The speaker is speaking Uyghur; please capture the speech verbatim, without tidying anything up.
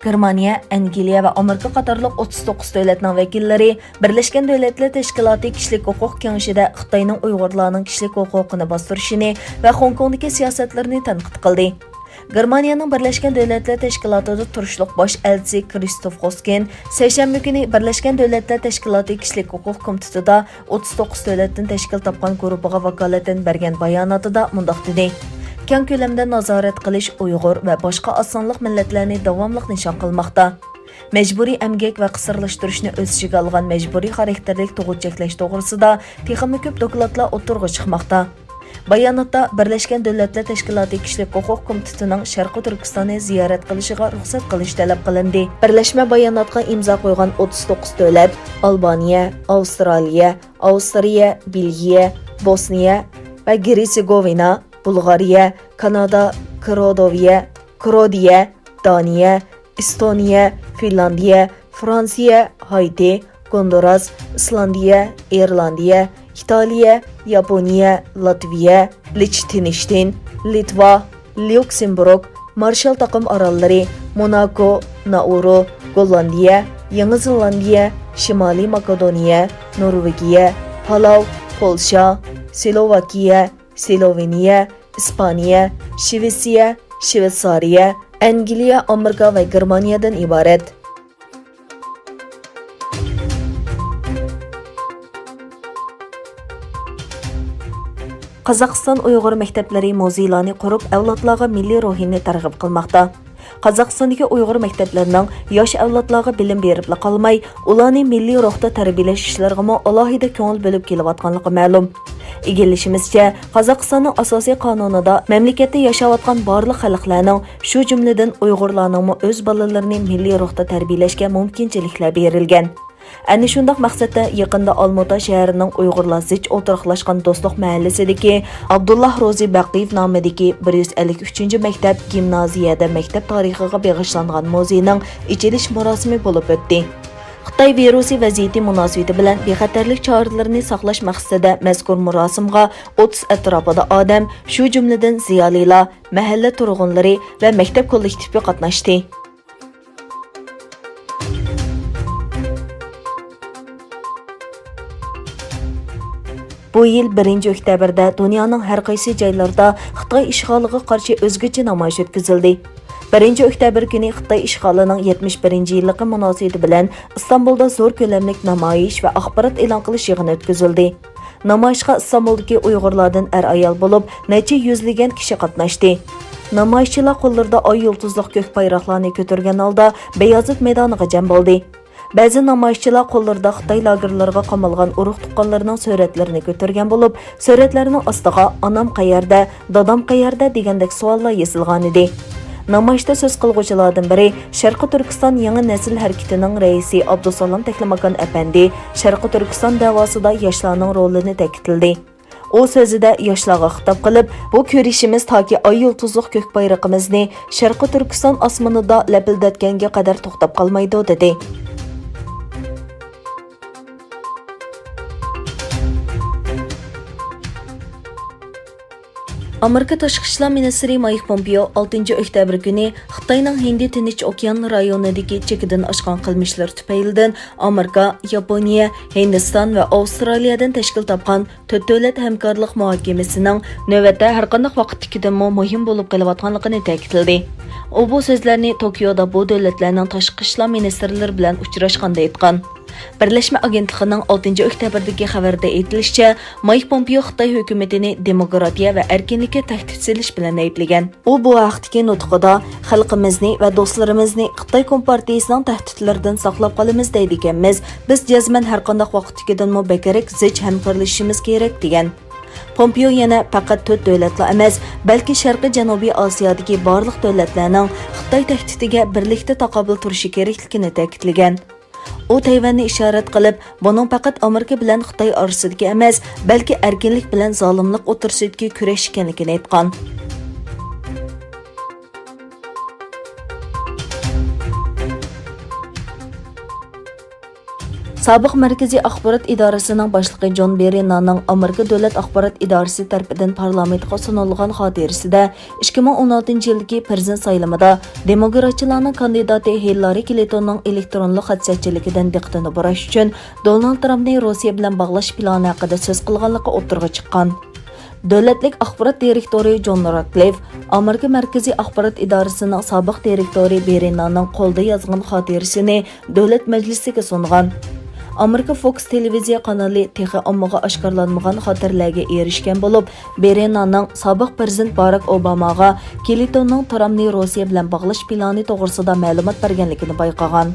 گېرمانىيە، ئەنگلىيە ۋە ئامېرىكا قاتارلىق ئوتتۇز توققۇز دۆلەتنىڭ ۋەكىللىرى بىرلەشكەن دۆلەتلەر تەشكىلاتى كىشىلىك ھوقۇق كېڭىشىدە خىتاينىڭ ئۇيغۇرلارنىڭ كىشىلىك ھوقۇقىنى باستۇرۇشىنى ۋە خوڭكوڭدىكى سىياسەتلىرىنى تەنقىد قىلدى. گېرمانىيەنىڭ بىرلەشكەن دۆلەتلەر تەشكىلاتىدا تۇرۇشلۇق باش ئەلچىسى كرىستوف غوسكىن سەيشەنبە كۈنى بىرلەشكەن دۆلەتلەر تەشكىلاتى كىشىلىك ھوقۇق كومىتېتىدا ئوتتۇز توققۇز دۆلەتتىن تەشكىل تاپقان گۇرۇپپىغا ۋاكالىتەن بەرگەن باياناتىدا مۇنداق دېدى: كەڭ كۆلەمدە نازارەت قىلىش ئۇيغۇر ۋە باشقا ئاز سانلىق مىللەتلەرنى داۋاملىق نىشان قىلماقتا. مەجبۇرىي ئەمگەك ۋە قىسىرلاشتۇرۇشنى ئۆز ئىچىگە ئالغان مەجبۇرىي خاراكتېرلىك تۇغۇت چەكلەش توغرىسىدا تېخىمۇ كۆپ دوكلاتلار ئوتتۇرىغا چىقماقتا. باياناتتا بىرلەشكەن دۆلەتلەر تەشكىلاتى كىشىلىك ھوقۇق كومىتېتىنىڭ شەرقىي تۈركىستاننى زىيارەت قىلىشىغا رۇخسەت قىلىش تەلەپ قىلىندى. بىرلەشمە باياناتقا ئىمزا قويغان ئوتتۇز توققۇز دۆلەت، ئالبانىيە، ئاۋسترالىيە، ئاۋسترىيە، بېلگىيە، بوسنىيە ۋە گېرتسېگوۋىنا، بۇلغارىيە، كانادا، كرودوۋىيە، كرودىيە، دانىيە، ئېستونىيە، فىنلاندىيە، فرانسىيە، ھايتى، گوندۇراس، ئىسلاندىيە، ئىرلاندىيە، ئىتالىيە، ياپونىيە، لاتۋىيە، لىچتېنشتېين، لىتۋا، ليۇكسېمبۇرگ، مارشال تاقىم ئاراللىرى، موناكو، نائۇرۇ، گوللاندىيە، يېڭى زېلاندىيە، شىمالىي ماكېدونىيە، نورۋېگىيە، پالاۋ، پولشا، سلوۋاكىيە، سلوۋېنىيە، ئىسپانىيە، شىۋېتسىيە، شىۋېتسارىيە، ئەنگلىيە، ئامېرىكا ۋە گېرمانىيەدىن ئىبارەت. قازاقىستان ئۇيغۇر مەكتەپلىرى مۇزېيلارنى قۇرۇپ، ئەۋلادلارغا مىللىي روھىنى تەرغىب قىلماقتا. قازاقىستاندىكى ئۇيغۇر مەكتەپلىرىنىڭ ياش ئەۋلادلارغا بىلىم بېرىپلا قالماي، ئۇلارنى مىللىي روھتا تەربىيەلەش ئىشلىرىغىمۇ ئالاھىدە كۆڭۈل بۆلۈپ كېلىۋاتقانلىقى مەلۇم. ئىگىلىشىمىزچە، قازاقىستاننىڭ ئاساسىي قانۇنىدا مەملىكەتتە ياشاۋاتقان بارلىق خەلقلەرنىڭ، شۇ جۈملىدىن ئۇيغۇرلارنىڭمۇ ئۆز بالىلىرىنى مىللىي روھتا تەربىيەلەشكە مۇمكىنچىلىكلەر بېرىلگەن. ئەنە شۇنداق مەقسەتتە، يېقىندا ئالمۇتا شەھىرىنىڭ ئۇيغۇرلار زىچ ئولتۇراقلاشقان دوستلۇق مەھەللىسىدىكى ئابدۇللا روزى بەقىيېۋ نامىدىكى بىر يۈز ئەللىك ئۈچىنچى مەكتەپ گىمنازىيەدە مەكتەپ تارىخىغا بېغىشلانغان مۇزېينىڭ ئېچىلىش مۇراسىمى بولۇپ ئۆتتى. خىتاي ۋىرۇسى ۋەزىيىتى مۇناسىۋىتى بىلەن بىخەتەرلىك چارىلىرىنى ساقلاش مەقسىتىدە مەزكۇر مۇراسىمغا ئوتتۇز ئەتراپىدا ئادەم، شۇ جۈملىدىن زىيالىيلار، مەھەللە تۇرغۇنلىرى ۋە مەكتەپ كوللېكتىپى قاتناشتى. بۇ يىل بىرىنچى ئۆكتەبىردە دۇنيانىڭ ھەر قايسى جايلىرىدا خىتاي ئىشغالىغا قارشى ئۆزگىچە نامايىش ئۆتكۈزۈلدى. بىرىنچى ئۆكتەبىر كۈنى خىتاي ئىشغالىنىڭ يەتمىش بىرىنچى يىللىقى مۇناسىۋىتى بىلەن ئىستانبۇلدا زور كۆلەملىك نامايىش ۋە ئاخبارات ئېلان قىلىش يىغىنى ئۆتكۈزۈلدى. نامايىشقا ئىستانبۇلدىكى ئۇيغۇرلاردىن ئەر-ئايال بولۇپ نەچچە يۈزلىگەن كىشى قاتناشتى. نامايىشچىلار قوللىرىدا ئاي يۇلتۇزلۇق كۆك بايراقلارنى كۆتۈرگەن ھالدا بەيازىت مەيدانىغا جەم بولدى. بەزى نامايىشچىلار قوللىرىدا خىتاي لاگېرلىرىغا قامالغان ئۇرۇق-تۇغقانلىرىنىڭ سۈرەتلىرىنى كۆتۈرگەن بولۇپ، سۈرەتلەرنىڭ ئاستىغا «ئانام قەيەردە؟ دادام قەيەردە؟» دېگەندەك سوئاللار يېزىلغانىدى. نامايىشتا سۆز قىلغۇچىلاردىن بىرى، شەرقىي تۈركىستان يېڭى نەسىل ھەرىكىتىنىڭ رەئىسى ئابدۇسالام تەكلىماكان ئەپەندى شەرقىي تۈركىستان دەۋاسىدا ياشلارنىڭ رولىنى تەكىتلىدى. ئۇ سۆزىدە ياشلارغا خىتاب قىلىپ، بۇ كۈرىشىمىز تاكى ئاي يۇلتۇزلۇق كۆك بايرىقىمىزنى شەرقىي تۈركىستان ئاسمىنىدا لەپىلدەتكەنگە قەدەر توختاپ قالمايدۇ، دېدى. ئامېرىكا تاشقى ئىشلار مىنىستىرى مايك پومپېئو ئالتىنچى ئۆكتەبىر كۈنى خىتاينىڭ ھىندى تىنچ ئوكيان رايونىدىكى چېكىدىن ئاشقان قىلمىشلىرى تۈپەيلىدىن ئامېرىكا، ياپونىيە، ھىندىستان ۋە ئاۋسترالىيەدىن تەشكىل تاپقان تۆت دۆلەت ھەمكارلىق مۇھاكىمىسىنىڭ نۆۋەتتە ھەرقانداق ۋاقىتتىكىدىنمۇ مۇھىم بولۇپ قېلىۋاتقانلىقىنى تەكىتلىدى. ئۇ بۇ سۆزلەرنى توكيودا بۇ دۆلەتلەرنىڭ تاشقى ئىشلار مىنىستىرلىرى بىلەن ئۇچراشقاندا ئېيتقان. بىرلەشمە ئاگېنتلىقىنىڭ ئالتىنچى ئۆكتەبىردىكى خەۋىرىدە ئېيتىلىشىچە، مايك پومپېئو خىتاي ھۆكۈمىتىنى دېموكراتىيە ۋە ئەركىنلىككە تەھدىت سېلىش بىلەن ئەيىبلىگەن. ئۇ بۇ ھەقتىكى نۇتقىدا، «خەلقىمىزنى ۋە دوستلىرىمىزنى خىتاي كومپارتىيىسىنىڭ تەھدىتلىرىدىن ساقلاپ قالىمىز دەيدىكەنمىز، بىز جەزمەن ھەرقانداق ۋاقىتتىكىدىنمۇ بەكرەك زىچ ھەمكارلىشىشىمىز كېرەك» دېگەن. پومپېئو يەنە پەقەت تۆت دۆلەتلا ئەمەس، بەلكى شەرقىي جەنۇبىي ئاسىيادىكى بارلىق دۆلەتلەرنىڭ خىتاي تەھدىتىگە بىرلىكتە تاقابىل تۇرۇشى كېرەكلىكىنى تەكىتلىگەن. ئۇ تەيۋەننى ئىشارەت قىلىپ، بۇنىڭ پەقەت ئامېرىكا بىلەن خىتاي ئارىسىدىكى ئەمەس، بەلكى ئەركىنلىك بىلەن زالىملىق ئوتتۇرىسىدىكى كۈرەش ئىكەنلىكىنى ئېيتقان. سابىق مەركىزىي ئاخبارات ئىدارىسىنىڭ باشلىقى جون بېرېنانىڭ ئامېرىكا دۆلەت ئاخبارات ئىدارىسى تەرىپىدىن پارلامېنتقا سۇنۇلغان خاتىرىسىدە، ئىككى مىڭ ئون ئالتىنچى يىلدىكى پىرېزىدېنت سايلىمىدا دېموكراتچىلارنىڭ كاندىداتى ھىللارى كلىنتوننىڭ ئېلېكترونلۇق خەت سەتچىلىكىدىن دىققىتىنى بۇراش ئۈچۈن، دونالد ترامپنى روسىيە بىلەن باغلاش پىلانى ھەققىدە سۆز قىلغانلىقى ئوتتۇرىغا چىققان. دۆلەتلىك ئاخبارات دىرېكتورى جون راتكلىف ئامېرىكا مەركىزىي ئاخبارات ئىدارىسىنىڭ سابىق دىرېكتورى بېرېنانىڭ قولدا يازغان خاتىرىسىنى دۆلەت مەجلىسىگە سۇنغان. ئامېرىكا فوكس تېلېۋىزىيە قانىلى تېخى ئاممىغا ئاشكارىلانمىغان خاتىرىلەرگە ئېرىشكەن بولۇپ، بېرېنانىڭ سابىق پىرېزىدېنت باراك ئوباماغا كلىنتوننىڭ ترامپنى روسىيە بىلەن باغلاش پىلانى توغرىسىدا مەلۇمات بەرگەنلىكىنى بايقىغان.